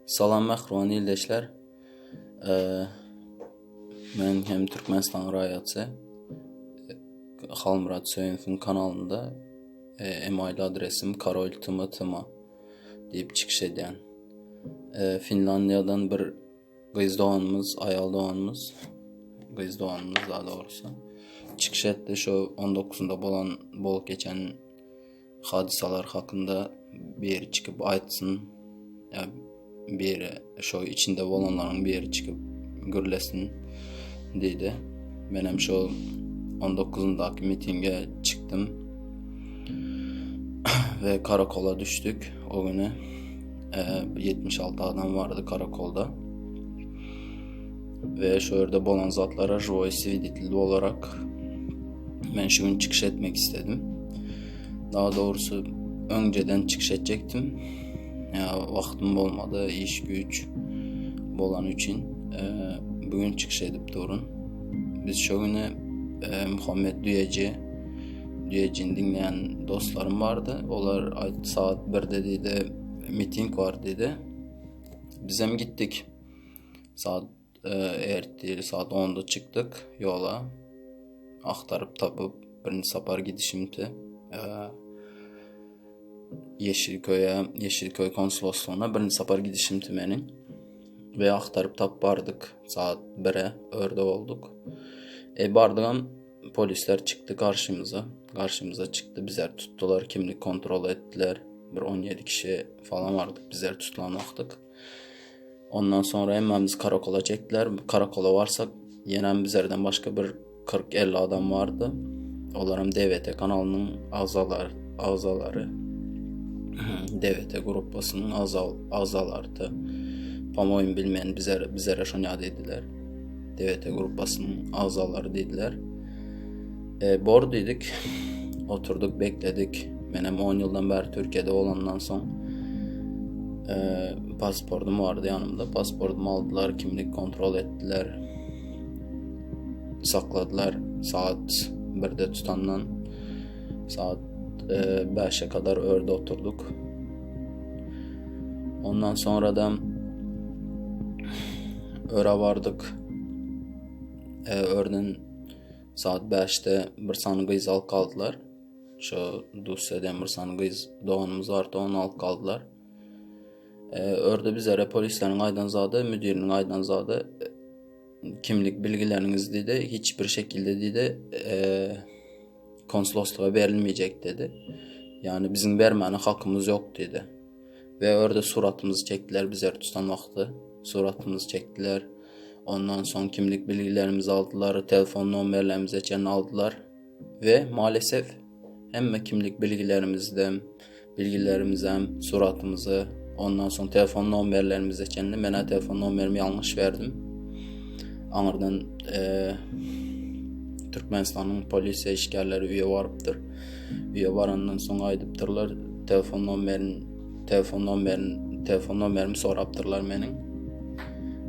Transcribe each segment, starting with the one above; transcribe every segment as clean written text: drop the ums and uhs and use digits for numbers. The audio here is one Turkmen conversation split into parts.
Salam mähriban ildeşler. Men hem Türkmenistan raýaty. Halmyrat Söýünowyň kanalynda email adresim karol tm tm diýip çykyş edýän. Finlandiýadan bir gyz doganymyz, aýal doganymyz, gyz doganymyz daha doğrusu çykyş etdi şu 19-unda bolan bolup geçen hadysalar hakynda biri çykyp aýtsyn. Ýa biri şo içinde bolanlaryň biri çykyp gürlesin diýdi. Men hem şo 19-undaky mitinge çykdym. Ve karakola düşdük o güne. E, 76 adam vardı karakolda. Ve şu ýerde bolan zatlara živoý swidetel olarak men şu gün çykyş etmek istedim. Daha doğrusu önceden çykyş etjekdim. Ya wagtym bolmady, iş güýç bolan üçin e, bugün çykyş edip durun. Biz şu güne e, Muhammed Düýeji Düýejini diňleýän dostlarym bardy. Olar aýtdy saat 1-de diýdi, miting bar diýdi. Bizem gitdik. Saat e, ertir saat 10-da çykdyk ýola. Aktaryp tapyp birinji sapar gidişimdi. E, Yeşilköýe, Yeşilköy konsoloslugyna birinji sapar gidişimdi meniň. We aktaryp tapyp bardyk. Saat 1-e örde bolduk. E bardygam polisler çykdy garşymyza. Garşymyza çykdy. Bizler tutdular, kimlik kontrol etdiler. Bir 17 kişi falan vardık. Bizler tutulan wagtyk. Ondan sonra hemmemizi karakola çektiler. Karakola varsak ýenem bizlerden başga bir 40-50 adam vardy. Olaram DVT kanalynyň agzalar, agzalary. DVT gruppasynyň agza, agzalardy. По-моему bilmeýän bizler bizlere şony ýat ediler. DVT gruppasynyň agzalary diýdiler. E, bor diýdik. Oturduk, bekledik. Menem 10 ýyldan bäri Türkiýede bolandan soň e, pasportum bardy ýanymda. Pasportumy aldylar, kimlik kontrol etdiler. Sakladylar. Saat 1-de tutandan saat e, 5'e kadar örde oturduk. Ondan sonra da öre vardık. E, örden saat 5'te bir sany gyz alyp galdylar. Şu Dusya diýen bir sany gyz doganymyz bardy, ony alyp galdylar. E, örde bizlere polisleriň aýdan zady, müdiriniň aýdan zady e, kimlik bilgileriniz diýdi, hiç bir şekilde diýdi, e, konsolosluga berilmeyecek dedi. Yani bizim bermäne hakymyz yok dedi. Ve orada suratymyzy çekdiler bizleri tutan wagty. Suratymyzy çekdiler. Ondan soň kimlik bilgilerimizi aldylar, telefon nomerlerimize çenli aldylar. Ve maalesef hemme kimlik bilgilerimizde, bilgilerimizem, suratymyzy, ondan soň telefon nomerlerimize çenli men telefon nomerimi ýalňyş berdim. Aňyrdan e, Türkmenistanyň polisiýa işgärleri öýe barypdyr. Öýe barandan soň aýdypdyrlar, telefon nomerin, telefon nomerin, telefon nomerimi sorapdyrlar meniň.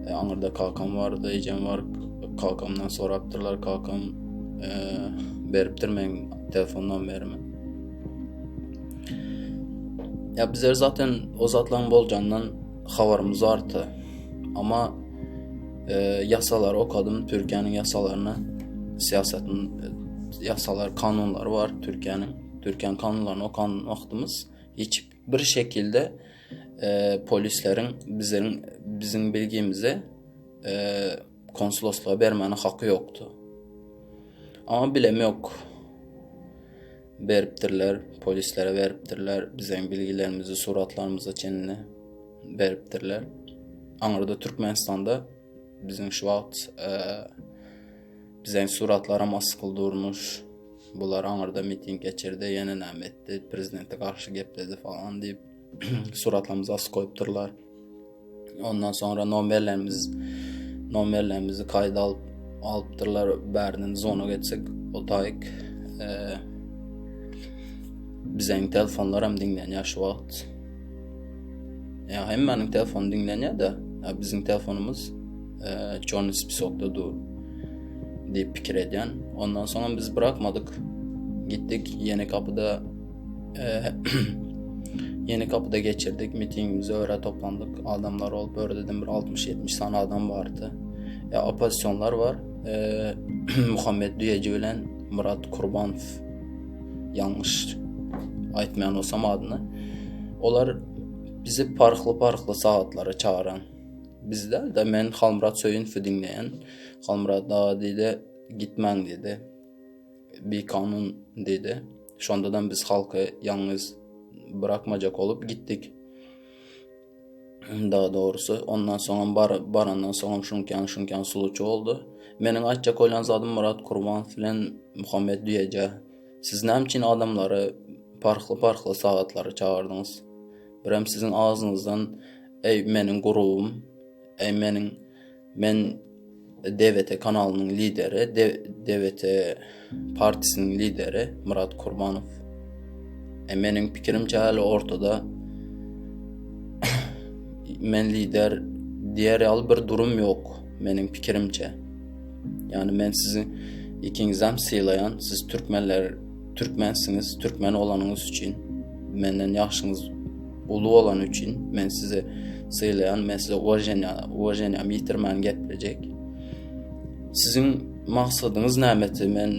E, aňyrda kakam bardy, ejem bar. Kakamdan sorapdyrlar, kakam e, beripdir meniň telefon nomerimi. Ya bizler zaten o zatlaryň boljandan habarymyz bardy. Ama e, yasaları okadym, Türkiye'nin yasalaryny, siyasetin e, yasalar, kanunlary bar Türkiye'nin. Türkiye'nin kanunlaryny okan wagtymyz hiç bir şekilde e, polislerin bizlerin bizim bilgimize e, konsolosluğa bermäne haky ýokdy. Ama bilem yok. Beripdirler, polislere beripdirler, biziň bilgilerimizi, suratlarymyza çenli beripdirler. Aňyrda Türkmenistanda biziň şu wagt e, biziň suratlaram asykly durmuş. Bular aňyrda miting geçirdi, ýene näme etdi, prezidente garşy gepledi falan diýip suratlarymyzy asyp goýupdyrlar. Ondan sonra nomerlerimiz nomerlerimizi kayda alyp alypdyrlar. Bärden zona geçsek o taýyk e, biziň telefonlar hem diňlenýär şu wagt. Ya hemmäniň telefony diňlenýär de, ya biziň telefonumyz e, çorny spisokda dur diýip pikir edýän. Ondan soň biz bırakmadyk. Gitdik ýene kapyda e, Ýeni kapyda geçirdik mitingimizi öre toplandyk. Adamlar bolup ördeden bir 60-70 sany adam bardy. Ya oppozisionlar bar. E, Muhammed Düýeji bilen Murat Kurbanow. Ýalňyş aýtmaýan bolsam adyny. Olar bizi parhly-parhly sagatlara çagyran. Biz däl-de men Halmyrat Söýünowy diňleýän. Halmyrat aga diýdi, gitmäň diýdi. Bikanun diýdi. Şondadan biz halky ýalňyz bırakmajak bolup gitdik. Daha dogrusy, ondan soňam bar, barandan soňam şuňkän şuňkän suluçy boldy. Meniň aýtjak bolýan zadym Myrat Kurbanow bilen Muhammet Düýeje. Siz näme üçin adamlary parhly-parhly sagatlara çagyrdyňyz? Birem siziň agzyňyzdan eý meniň grubum, eý meniň men DWT kanalynyň lideri, DWT partiýasynyň lideri Myrat Kurbanow. E meniň pikirimçe häli ortada men lider diýer ýaly bir durum ýok meniň pikirimçe. Ýani men sizi ikiňizem sylaýan, siz türkmenler türkmensiňiz, türkmen bolanyňyz üçin menden ýaşyňyz uly bolany üçin men sizi sylaýan, men size uwaženiýa, uwaženiýamy ýitirmän geplejek. Siziň maksadyňyz nämeti? Men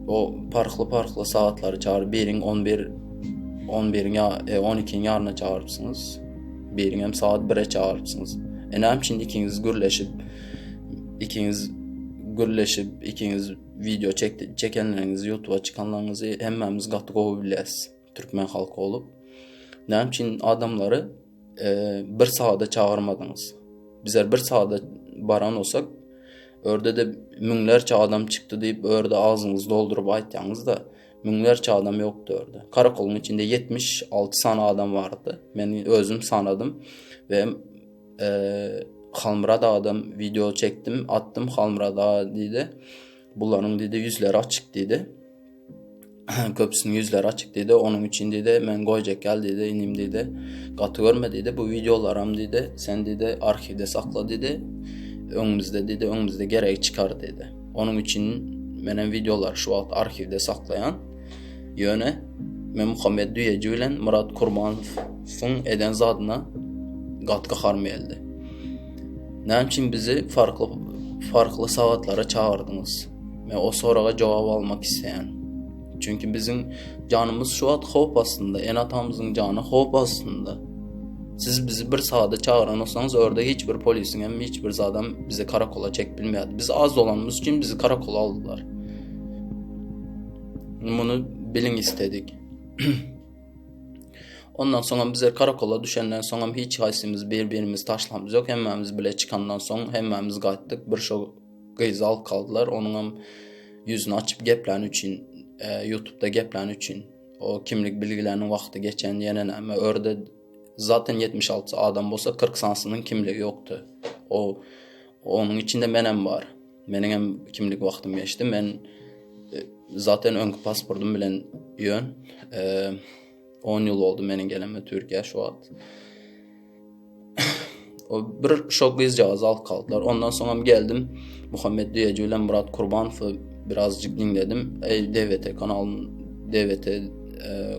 o parhly-parhly sagatlary çagyryp, biriň 11 11-iň ýa 12-niň ýaryna çagyrypsyňyz. Biriň hem sagat 1-e çagyrypsyňyz. E näme üçin ikiňiz gürleşip, ikiňiz gürleşip, ikiňiz wideo çek çekenleriňizi, YouTube'a çykanlaryňyzy hemmämiz gaty gowy bilýäs. Türkmen halky bolup. Näme üçin adamlary e, bir sagada çagyrmadyňyz? Bizler bir sagada baran bolsak, örde-de müňlerçe adam çykdy diýip, örde agzyňyzy dolduryp aýtýaňyz-da, müňlerçe adam ýokdy örde. Karakolyň içinde 76 sany adam bardy. Men özüm sanadym we e, Halmyrat adam video çekdim, atdym Halmyrat aga diýdi. Bularyň diýdi ýüzleri açyk diýdi. Köpüsiniň ýüzleri açyk diýdi. Onuň üçin diýdi, men goýjak gel diýdi, inim diýdi. Gaty görme diýdi, bu wideolaram diýdi, sen diýdi, arhiwde sakla diýdi. Öňümizde diýdi, öňümizde geregi çykar diýdi. Onuň üçin menem wideolary şu wagt arhiwde saklaýan. Ýöne men Muhammet Düýeji bilen Myrat Kurbanowyň eden zadyna gaty gaharym geldi. Näme üçin bizi farkly farkly sagatlara çagyrdyňyz? Men o soraga jogap almak isleýän. Çünki biziň janymyz şu wagt howp astynda, ene-atamyzyň jany howp astynda. Siz bizi bir sagada çagyran bolsaňyz, orada hiç bir polisiň hem hiç bir zadam bizi karakola çekip bilmeýärdi. Biz az bolanymyz üçin bizi karakola aldylar. Muny biliň istedik. Ondan soňam bizler karakola düşenden soňam hiç haýsymyz bir-birimizi taşlamyz ýok. Hemmämiz bile çykandan soň hemmämiz gaýtdyk. Bir şo gyzy alyp galdylar. Onuňam ýüzüni açyp gepläni üçin, e, YouTube'da gepläni üçin o kimlik bilgileriniň wagty geçen ýene näme örde zaten 76 adam bolsa 40 sanysynyň kimligi ýokdy. O onuň içinde menem bar. Meniň hem kimlik wagtym geçdi. Men e, zaten öňki pasportym bilen ýön. E, 10 ýyl boldy meniň gelenime Türkiýä şu wagt. O bir şo gyzjagaz alyp galdylar. Ondan soňam geldim. Muhammet Düýeji bilen Murat Kurbanowy birazjyk diňledim. Ey DWT kanalyň DWT e,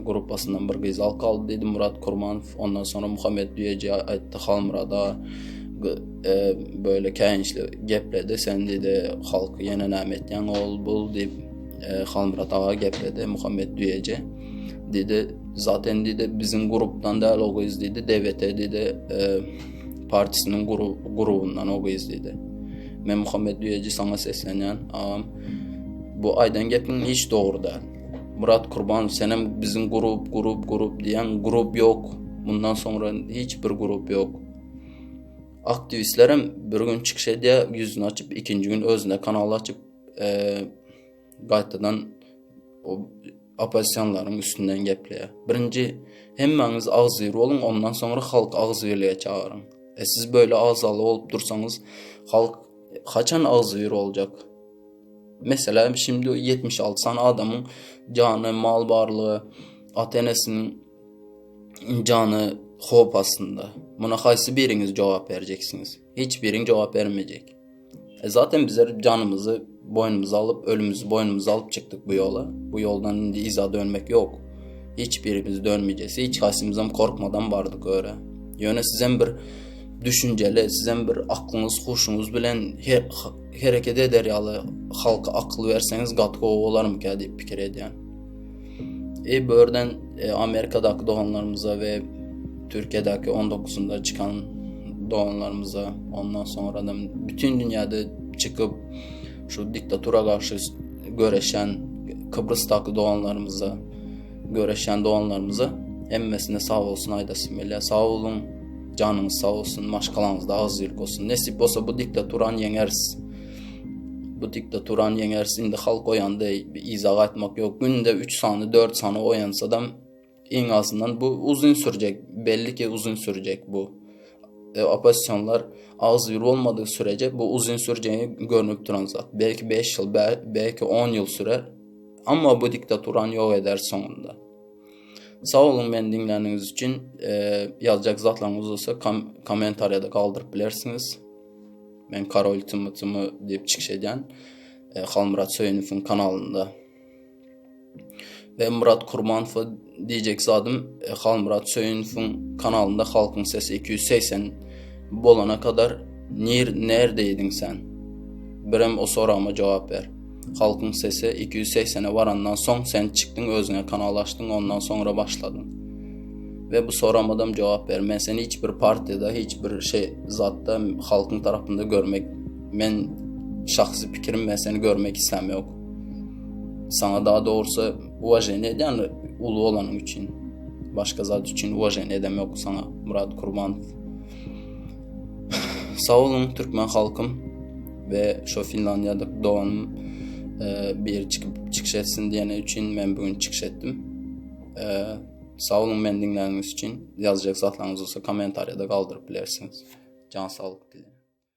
gruppasyndan bir gyz alyp galdy diýdi Murat Kurbanow. Ondan sonra Muhammet Düýeji aýtdy Halmyrada e, böyle käýinçli gepledi. Sen diýdi halky ýene näme etýäň ol bul diýip e, Halmyrat aga gepledi Muhammet Düýeji. Diýdi Zaten diýdi biziň grupdan däl o gyz diýdi DWT diýdi e, partisiniň grubundan o gyz diýdi. Men Muhammet Düýeji saňa seslenýän agam. Bu aýdan gepiň hiç dogry däl. Murat Kurbanow senem biziň grup grup grup diýen grup ýok. Mundan soňra hiç bir grup ýok. Aktiwistlerem bir gün çykyş edýär, ýüzüni açyp, ikinji gün özüne kanal açyp, e, gaýtadan oppozisionlaryň üstünden gepleýär. Birinji hemmäňiz agzybir boluň, ondan soňra halky agzybirlige çagyryň. E siz böyle agzaly bolup dursaňyz, halk haçan agzybir boljak? Meselem, şimdi 76 sany adamyň jany, mal barlygy, ata-enesiniň jany howp astynda. Muna haýsy biriňiz jogap berjeksiňiz? Hiç biriň jogap bermejek. E zaten bizler janymyzy boýnumyza alyp, ölümimizi boýnumyza alyp çykdyk bu ýola. Bu ýoldan indi yza dönmek ýok. Hiç birimiz dönmeyeceğiz. Hiç haýsymyzam korkmadan bardyk öre. Ýöne sizem bir düşünjeli, sizem bir aklyňyz, huşuňyz bilen her, hereket eder ýaly halka akyl berseňiz gaty gowy bolarmyka diýip pikir edýän. E bu ýerden e, Amerikadaky doganlarymyza we Türkiýedäki 19-unda çykan doganlarymyza, ondan sonra da bütün dünýäde çykyp şu diktatura garşy göreşen Kıbrısdaky doganlarymyza, göreşen doganlarymyza hemmesine sag bolsun aýdasym gelýär. Sag boluň, janyňyz sag bolsun, maşgalaňyzda agzybirlik bolsun. Nesip bolsa bu diktaturany ýeňeris. Bu diktaturany ýeňeris. Indi halk oýandy, yza gaýtmak ýok. Günde 3 sany, 4 sany oýansadam iň azyndan bu uzyn sürjek. Belli ki uzyn sürjek bu. E, oppozisionlar agzybir bolmadygy sürece bu uzyn sürjegi görnüp duran zat. Belki 5 ýyl, belki 10 ýyl sürer. Amma bu diktaturany ýok eder soňunda. Sag boluň meni diňläniňiz üçin. E, ýazjak zatlaryňyz bolsa kom kommentariýada galdyryp bilersiňiz. Men Karol Tymy Tymy diýip çykyş edýän. E, Halmyrat Söýünowyň kanalynda. We Murat Kurbanowa diýjek zadym e, Halmyrat Söýünowyň kanalynda Halkyň sesi 280 bolana kadar nir neredeydiň sen? Birem o soragma jogap ber. Halkyň sesi 280-e barandan soň sen çykdyň özüňe kanal açdyň ondan soňra başladyň. We bu soramadam jogap ber. Men seni hiç bir partiyada, hiç bir şey zatda halkyň tarapynda görmek men şahsy pikirim men seni görmek islämok. Saňa daha dogrusu uwaženiýe edýän uly bolanyň üçin. Başga zat üçin uwaženiýe edemok saňa Murat Kurbanow. Sag boluň türkmen halkym we şo Finlandiýada doganym e, bir çykyp çykyş etsin diýeni üçin men bugün çykyş etdim. E, sag boluň meni diňläniňiz üçin. Ýazjak zatlaryňyz bolsa kommentariýada galdyryp bilersiňiz. Jan saglyk dileýän.